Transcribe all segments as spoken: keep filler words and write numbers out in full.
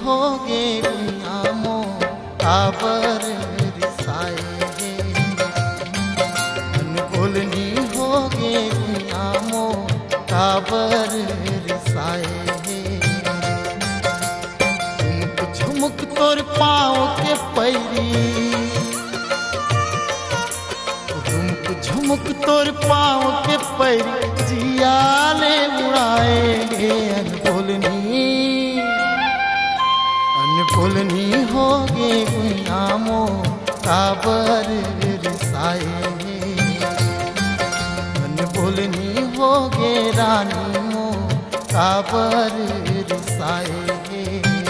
होगे गुइया मोर काबर रिसाए हे, अनबोलनी होगे गुइया मोर काबर रिसाए हे। झुमुक झुमुक तोर पाँव के पैरी, झुमुक झुमुक तोर पाँव के पैरी जिया ले उड़ाए हे। अनबोलनी, अनबोलनी होगे गुइया मोर काबर रिसाए हे, अनबोलनी होगे रानी मोर काबर रिसाए हे रे।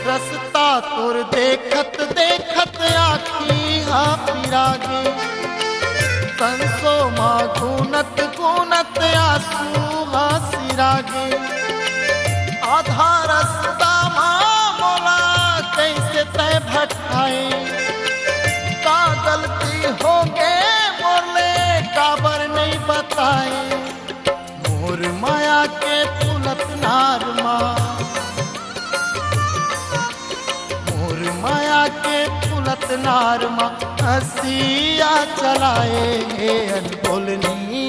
रस्ता तोर देखत देखत आँखी हा पिरागे, संसो मा गुनत गुनत आँसू हा सिरागे। आधा रस्ता मा मोला कइसे तैं भटकाए, का गलती होगे मोर ले काबर नइ बताए। मोर माया के फुलत नार मा, मोर माया के फुलत नार मा हँसिया चलाए हे। अनबोलनी,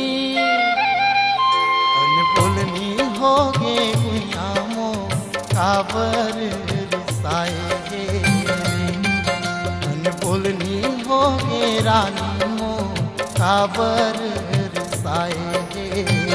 अनबोलनी होगे गुइया मोर काबर रिसाए हे। अनबोलनी होगे रानी मोर काबर रिसाए हे रे।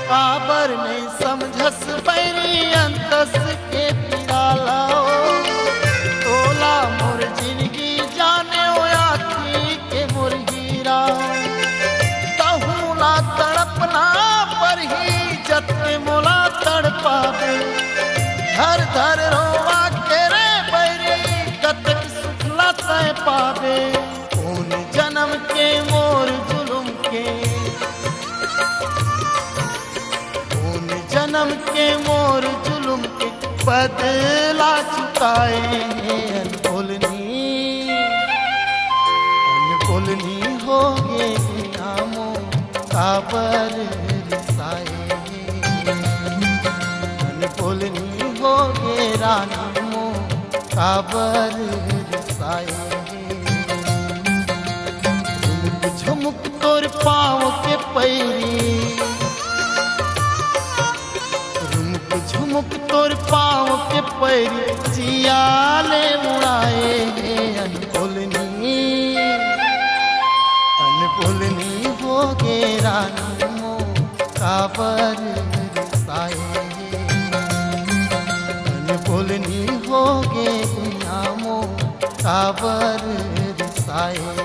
काबर नइ समझस बैरी अंतस के पीरा ला ओ। तोला मोर जिनगी जाने ओ आँखी के मोर हीरा। तहूँ ला तड़पना परही जतके मोला तड़पाबे। धर धर रोवा के रे बैरी कतक सुख ला तैं पाबे। कोन जनम के मोर जुलुम के, कोन जनम के मोर जुलुम के बदला चुकाए हे। अनबोलनी, अनबोलनी होगे गुइया मोर काबर रिसाए हे। अनबोलनी होगे रानी मोर काबर रिसाए हे। झुमुक झुमुक तोर पाँव के पैरी, झुमुक झुमुक तोर पाँव के पैरी जिया ले उड़ाए हे। अनबोलनी, अनबोलनी होगे रानी मोर काबर रिसाए हे। अनबोलनी होगे गुइया मोर काबर रिसाए